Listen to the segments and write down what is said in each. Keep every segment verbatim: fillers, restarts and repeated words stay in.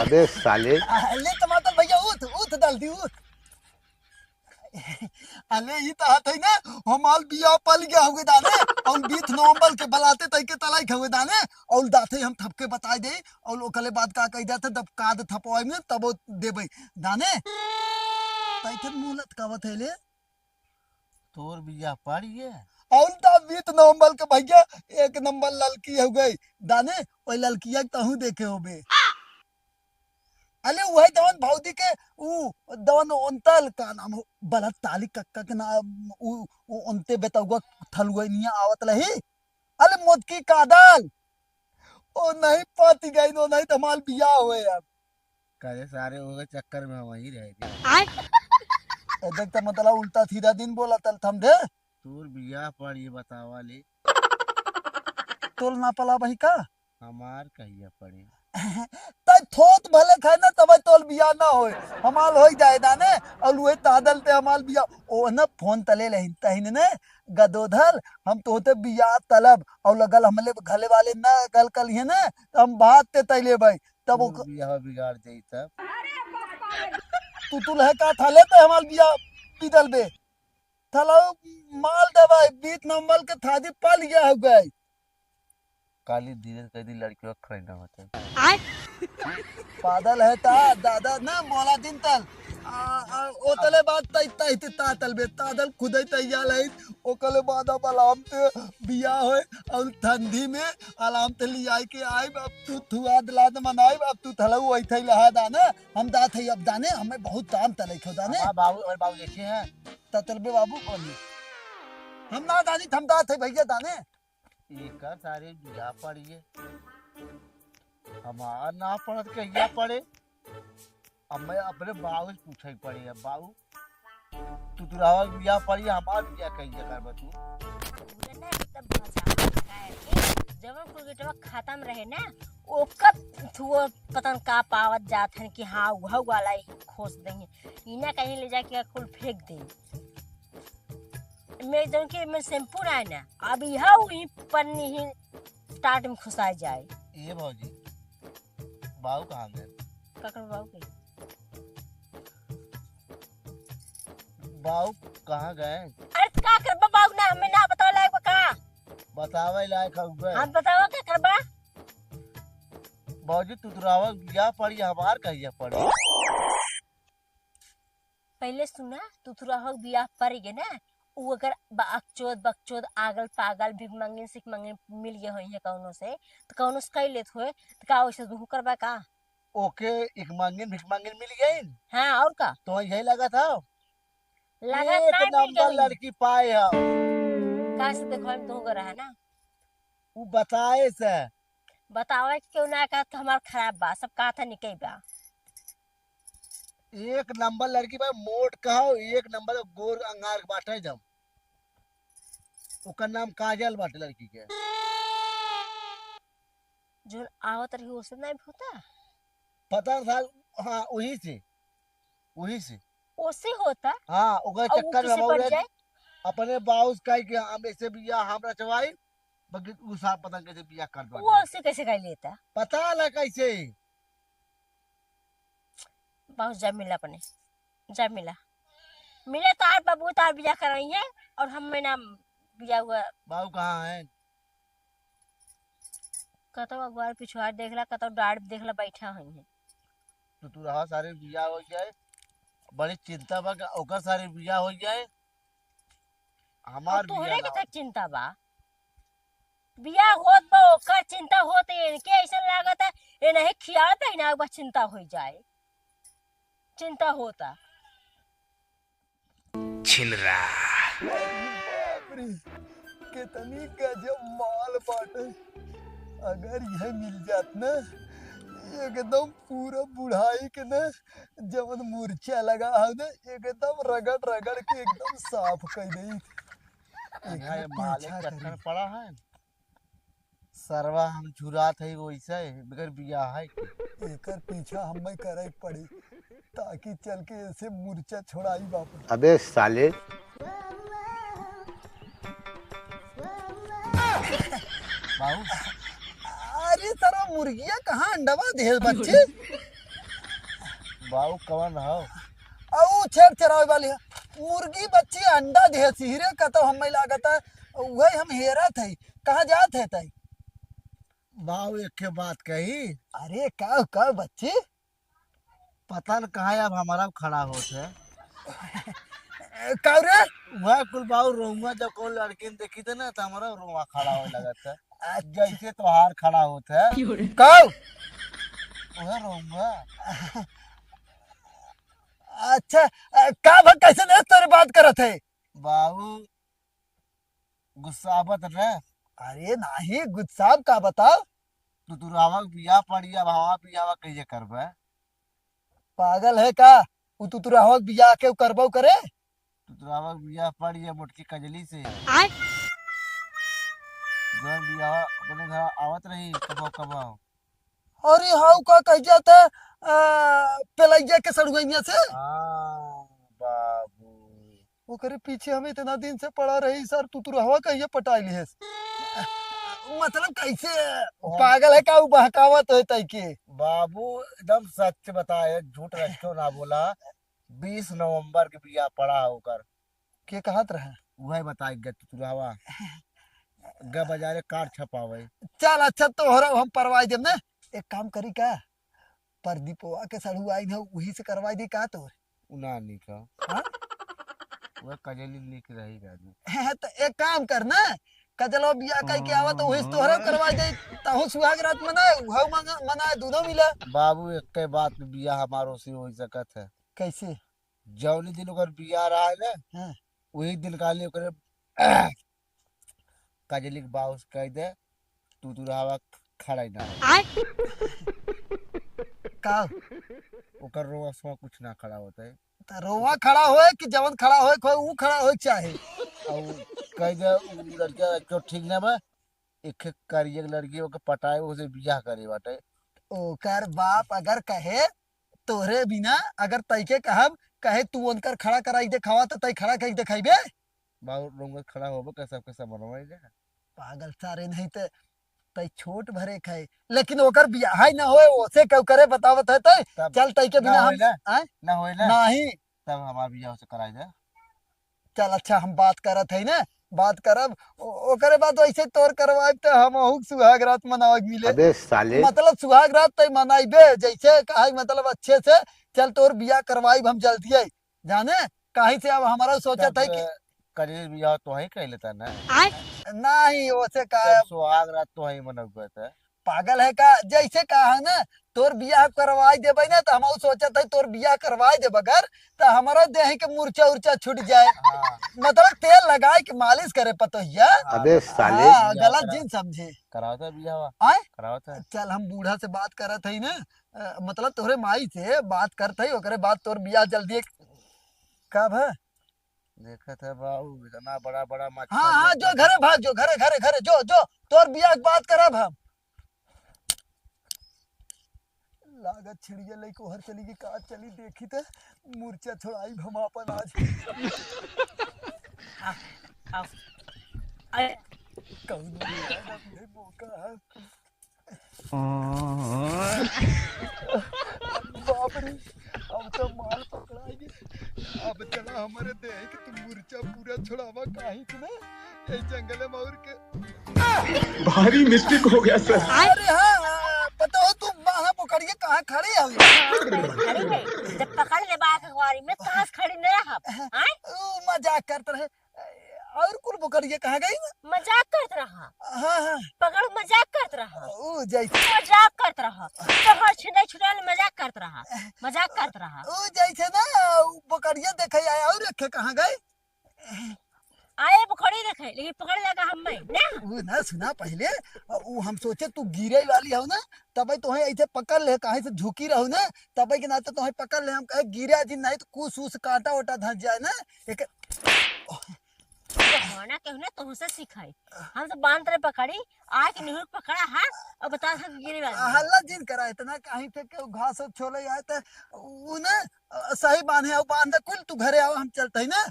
अबे साले। अले टमाटर भैया, उठ, उठ, जल्दी उठ। अले, ई तो हाथ है ना, हमार बियाह पल गया होगे दाने, और बीस नवंबर के बलाते तई के तलाई खावे दाने, और दाते हम थपके बताई दे, और ओकले बाद का कही जाते, जब काद थपवाई में, तब वो देबे दाने। तई के मुंह लटकावत है ले। तोर बियाह पड़ गया? और तो बीस नवंबर के भैया, एक नंबर ललकी हो गई दाने, ओई ललकिया के तहूँ देखे होबे। अले वही दवन भौजी के ऊ दवन ओंतल का नाम हो, बलत ताली कक्का के नाम, ऊ, ऊ ओंते बेतौआ थलुआ निया आवत लही। अले मोटकी कादल, ओ नहीं पाती गई, ओ नहीं तो हमार बियाह हुए यार। करे सारे ओके चक्कर में वहीं रह गए। आय। ए, देख त मतलब उल्टा सीधा दिन बोला तल थम दे। तोर बियाह पड़ ये बतावा ले। तोल ना पला बही का? हमार कहिया पड़े? तै थोत भले खाए ना, तबै तोल बियाह ना होए। हमार होई जाए दाने, और वही तादल ते हमार बियाह। ओ न फोन तले लहिन, तहिन ने गदोधल, हम तोहते बियाह तलब, और लगल हमले घले वाले ना गल कल है ना, तो हम बात ते तैले भाई। तब तोर ओक- बियाह बिगाड़ जाई तब। तू, तू लहे का था ले, तो हमार बियाह बिदल बे। थलाऊ माल दबाई, बीस नंबर के थादी पल गया हो गई। काली धीरे से कह दी, लड़कियों का खरीदना होता है। आय। पादल है ता, दादा ना बोला दिन तल। आ, आ, ओ तले बात तई, तई, तई, ता तल बे, तादल खुदई तैयार है। ओकले बाद अब आराम से बियाह होए और ठंडी में आराम से लियाई के आइब। अब तू थुआद लाद मनाइब, अब तू थलऊ वही थे लहा दाना। हम दात है अब दाने, हमें बहुत काम तले खो दाने। हमार बाबू, और बाबू देखे हैं। ततलबे बाबू कौन है? हम ना दानी, हम दात है भैया दाने। एकर सारे बियाह पड़िए। हमार ना पड़त कहिया पड़े? अब मैं अपने बाबू से पूछे के पड़ी। अब बाबू, तू दुरावा के बियाह पड़ी, हमार बियाह कहिया करबा तू? उहे ना एकदम मजा आता है कि जवन कुल गेटवा खत्म रहे ना, ओकर थुओ पतन का पावत जात हन कि हाँ, उहउ वाला ही खोस देंगे। ई ना कहीं ले जाके कुल फेंक दे। मैं जौन कि मैं शैम्पू ना है ना, अब यह वही पन्नी ही टाट में खुसाई जाए। ए भौजी, बाऊ कहाँ गए? ककर बाऊ के? बाऊ कहाँ गए? अरे का करबा बाऊ ना, हमें ना बतावे लायक बा का? बतावे लायक हउवे। हम बतावा का करबा? भौजी, तुतुरावा के बियाह पड़ी, हमार कहिया पड़ी? पहिले सुना, तुतुरावा के बियाह पड़ गए ना, उ अगर बकचोद, बकचोद, आगल पागल, भिख मंगिन, सिख मंगिन मिल गए होइहे कौनो से, तो कौनो से कई लेत होए, तो का वैसे तू करबा का? ओके, एक मंगिन, भिख मंगिन मिल गई? हाँ, और का? तो यही लगा था? लगा एक ना मिल नंबर गई। लड़की पाए हम। का से देखो, हम दो गो रहा ना। उ बताए से। बतावे के क्यों ना, का तो हमार खराब बा, सब कहा था निकई बा। एक नंबर लड़की बा, मोट कहो, एक नंबर गोर अंगार के बाटे जब। ओकर नाम काजल बाटे लड़की के। जोन आवत रही, ओसे नहीं होता? पता था, हाँ, वही से, वही से। ओसे होता? हाँ, ओकर और वो चक्कर में कैसे हम पड़ और जाए? अपने बाउस कह के हम ऐसे बियाह हम रचवाई, बल्कि उ साहब पता नहीं कैसे बियाह कर दो। वो ओसे कैसे कर लेता? पता ना कैसे। बाउस जा मिला अपने, जा मिला। मिले तार बाबू, तार बियाह कराइए और हम में ना बियाह हुआ। बाबू कहाँ है? कतौ अगुआर पिछुआर देख ला, कतौ डाढ़ देख ला, बैठा हुई है। तो तू रहा सारे बियाह हो जाए, बड़ी चिंता बा कि ओकर सारे बियाह हो जाए, हमार और तोहरे बियाह के ना तक चिंता बा। बियाह होत बा, ओकर चिंता होत है, इनके ऐसा लागत है, ये नहीं खियाल पहनावे बा, चिंता हो जाए, चिंता होता। छिनरा। बाप रे, कितनी गजब माल बाटे। अगर यह मिल जात ना, एकदम पूरा बुढ़ाई के ना, जवन मुरचा लगा है ना, एकदम रगड़ रगड़ के एकदम साफ कर दे। यहाँ ये मालिक चक्कर पड़ा है। सरवा हम झुरात है वैसे, बगैर बियाह है। एकर पीछा हमें करे के पड़ी, ताकि चल के ऐसे मुरचा छोड़ाई वापस। अबे साले। बाबू। अरे सरवा, मुर्गिया कहाँ अंडवा देहल बच्चे? बाबू कवन हो? अउ छेर चरावे वाली है। मुर्गी बच्ची अंडा दे सिहरे का तो हमें लागत है, वही हम हेरत है। कहाँ जात है तई? बाबू एक के बात कही। अरे का, का बच्ची? पता न कहाँ अब हमारा खड़ा होत है। का रे? वह कुल बाबू रोऊंगा, जब कौन लड़किन देखी थे ना तो हमारा रोवा खड़ा हो लगत है। अच्छा। जैसे तोहार खड़ा होत है। क्यों रे? का? वह रोऊंगा। अच्छा, अ, का भा कैसे नहीं तोरे बात करत है? बाबू गुस्सावत न। अरे नाही, गुस्साव का बताओ? तुतुरावा के बियाह पड़ी, अब हमार बियाह कहिए करबे? पागल है का? उ तुतुरावा के बियाह के करबो करे? तुतुरावा के बियाह पड़ी है मोटकी कजली से। आय? जौन बियाह अपने घर आवत रही कबो कबो। अरे हाउ का कह जाता, आ, पेलैया के सड़ुआइया से? हाँ, बाबू। ओकरे पीछे हम इतना दिन से पड़ा रही सर, तुतुरहवा कहिए पटाई लिहेस। मतलब कैसे? हाँ। पागल है का, उ बहकावत है तई के? बाबू एकदम सच बताए, झूठ रचो ना बोला। बीस नवंबर के बियाह पड़ा है ओकर। के कहत रहे? उहे बताई गए तुतुरहवा। ग बाजारे कार्ड छपावे। चल अच्छा, तोहरा हम परवाई देब ना। एक काम करी का, प्रदीपवा के सड़ुआइन है, उही से करवाई दी का तोर? उ ना निक है। हाँ? वह कजली निक रही राजू। तो एक काम कर ना, कजलवा बियाह कई के आवा तो उही से तोहरा करवाई दे, तहु सुहाग रात मनाए, उहउ मना-, मनाए, दोनों मिला। बाबू एक के बात में बियाह हमारो से हो सकत है। कैसे? जौनी दिन ओकर बियाह रहा है ना, हाँ। वही दिन काले ओकरे कजली के बाउस कह दे, तुतुरहवा खड़ा ही ना है। आय? का? ओकर रोवा सोवा कुछ ना खड़ा होता है। त रोवा खड़ा होए कि जवन खड़ा होए, कोई ऊ खड़ा होए के चाहे। और कह दे, ऊ लड़का जो ठीक ना बा, एक करिए लड़की ओके पटाए, ओसे बियाह करे बाटे। ओकर बाप अगर कहे, तोहरे बिना अगर तैके कहब, कहे तू उनकर खड़ा कराई देखावा, त तै खड़ा कई देखाइबे? बाबू, रउआ खड़ा होबे का सबके सब बनवाई दे। पागल सारे, नहीं त तै छोट भरे खाए, लेकिन ओकर बियाह ही ना होए, ओसे केहू करे बतावत है तै। तब चल, तैके ना बिना हम, होए ना? आय? ना होए ना? नहीं। तब हमार बियाह से कराई दे। चल अच्छा, हम बात करत है ना, बात करब, ओ-, ओकरे बाद वैसे तोर करवाइब त हमहू के सुहाग रात मनावे के मिले। अबे साले। मतलब सुहाग रात तै मनाइबे, जैसे कहे मतलब अच्छे से, चल तोर बियाह करवाइब हम जल्दी है, जाने, काहे से अब हमारा सोचत है कि करेज बियाह तो ही कह लेता ना। आय? नहीं, ओसे का तब सुहाग रात तो ही मनौबे त। पागल है का? जैसे कहा है ना, तोर बियाह करवाई देबे ना, त हमहू सोचत है तोर बियाह करवाई देब अगर, त हमारा देह के मुरचा उरचा छूट जाए। हाँ। मतलब तेल लगाए के मालिश करे पतोहिया। हाँ, अबे साले। हाँ, बियाह गलत करा-, जिन समझे। करावता बियाह। आय? करावता। चल हम बूढ़ा से बात करत है ना, अ, मतलब तोहरे माई से बात करत है, ओकरे बाद तोर बियाह जल्दी एक-, कब है? देखत है बाबू, इतना बड़ा बड़ा मच्छर हाँ, हाँ, जो जो घरे भाग, जो घरे, घरे, घरे, जो, जो, तोर बियाह के बात करब हम। लागत छिड़िया लइको हर चली कि का चली, देखी त मुरचा छोड़ाई हम आपन आज। आ, आओ। अरे। कौनो यार, अब ये मौका है। बाप रे, अब तो माल पकड़ाई गई। अब चला हमारे देह के तू मुरचा पूरा छुड़ावा, काहे के ना ये जंगल में और के। भारी मिस्टेक हो गया सर। अरे हाँ, हाँ, बताओ तू वहाँ पकड़िए कहाँ खड़ी है? हाँ, मैं खड़ी है। जब पकड़ ले बाघ अखबारी में, कहाँ से खड़ी नहीं रहा? हाँ? ऊ मजाक करत रहे। और कुल बोकरिया कहाँ गई? मजाक करत रहा। हाँ, हाँ। पकड़ मजाक करत रहा। ऊ जैसे मजाक करत रहा। तोहर छिनै छुड़ाल मजाक करत रहा। मजाक करत रहा। ऊ जैसे ना, ऊ बोकरिया देखे आए और रखे कहाँ गई? आए बोकरी देखे, लेकिन पकड़ लेगा हम मैं, ना? ऊ ना सुना पहले, ऊ हम सोचे तू गिरे वाली हो ना, तबे तोहे ऐसे पकड़ ले, काहे से झुकी रहो ना, तबे के नाते तोहे पकड़ ले, हम कहे गिरा जी नहीं तो कुछ उस कांटा ओटा धंस जाए ना, एक बहाना केहू ना तोहसे सिखाई। हम तो बांध रहे पकड़ी, आए के निहुर पकड़ा है और बता था गिरे वाली। हल्ला जिन करा, इतना कहीं थे कि घास और छोले आए थे, ऊ ना, अ, सही बांधे, आओ बांध दे कुल, तू घरे आओ, हम चलते हैं ना।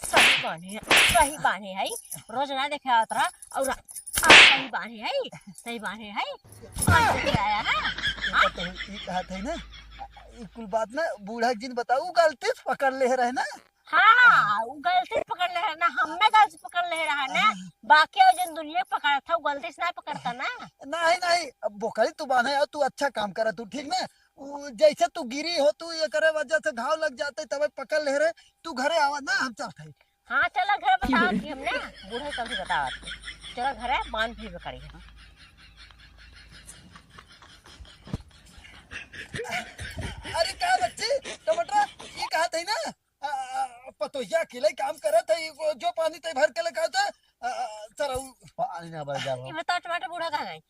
सही बांधे है, सही बांधे है, रोज ना देखे आवत रहा और आ-, सही बात है, सही बात है। पाँच सौ रुपया आया ना। ये तो ई कहत है ना, ई कुल बात ना बूढ़ा के जिन बताऊ, गलती से पकड़ ले रहे ना। हाँ, उ गलती से पकड़ ले रहे ना, हमें गलती से पकड़ ले रहा ना। हाँ। बाकी और जन दुनिया पकड़ा था, वो गलती से ना पकड़ता ना। नहीं, नहीं, अब बोकरी तू बांधे हो, तू अच्छा काम करा तू, ठीक ना? उ जैसे तू गिरी हो, तू ये करे वजह से घाव लग जाते, तबे पकड़ ले रहे। तू घरे आवा ना, हम चलत है। हाँ, चला घर बतावत ही हमने, बूढ़े कल से बतावत ही। चला घरे, बांध भी करी हम। अरे का बच्ची, टमाटर, ये कहत है ना? आ, आ, पतोहिया अकेले काम करत है, वो जो पानी तय भर के लेके आता, आ, आ, चला उ पानी ना भर जाओ। ये बताओ, टमाटर बूढ़ा कहाँ गए?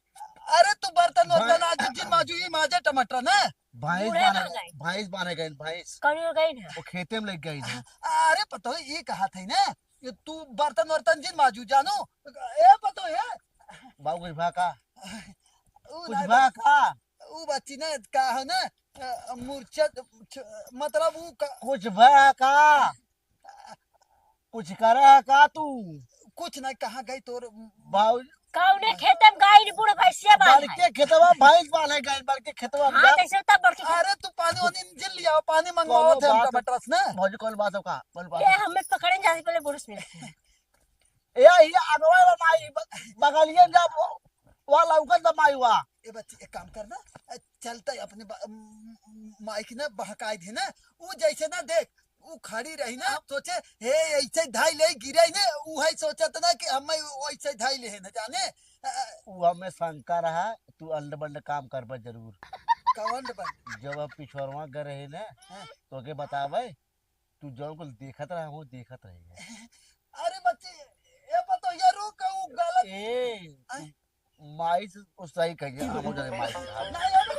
अरे तू बर्तन वर्तन भाई आज जिन माजू, ये माजे टमाटर ना। भैंस बूढ़ा बांधे, कहाँ गए? भैंस बांधे गए, भैंस। कौन हो गई ना? वो खेते में लग गई ना। अरे पतोह, ये कहत है ना, ये तू बर्तन वर्तन जिन माजू जानू। ए पतोह, ए। बाबू कुछ भा का? उ कुछ ना भा का? उ बच्ची ना का है ना, अ, मूर्छा, छ-, मतलब उ का कुछ भा का? कुछ करा है का तू? कुछ नहीं, कहाँ गई तोर बाबू? कौने खेते में गई बूढ़ भैंसिया बांधे? बड़के खेतवा भैंस बांधे गई, बड़के खेतवा में हाँ, जा। कैसे तब बड़के खेत- अरे तू पानी वानी जिन लिया, पानी मंगवाओ कौनो थे हम बात टमाटर से ना। भौजी कौन बात हो का? कौन बात ये हो? हमें पकड़े जाने पहले बूढ़ से मिलते हैं। ए, ये अगवा वाला माई, ब-, बगलिए में जा, वो, वो लौकत बा माई हुआ। ए बच्ची, एक काम कर ना, अ, चलता है अपने बा-, म-, म-, माई के ना बहकाई दे ना, वो जैसे ना देख, वो खड़ी रही ना, सोचे, "हे, ऐसे धाई ले गिरे ने," वो है सोचत ना कि हमें वो ऐसे धाई ले है ना जाने। अ, अ, वो हमें शंका रहा, तू अंड बंड काम करबे जरूर। कौन बंड? जब अब पिछोरवा गए रहे ना, हाँ। तो के बतावे, तू जौन कुल देखत रहा, वो देखत रही है। अरे बच्ची, ए पतोहिया रुक, उ गलत ए, आय। माई से उ सही कहिए, हम उधर माई से। नहीं, अरे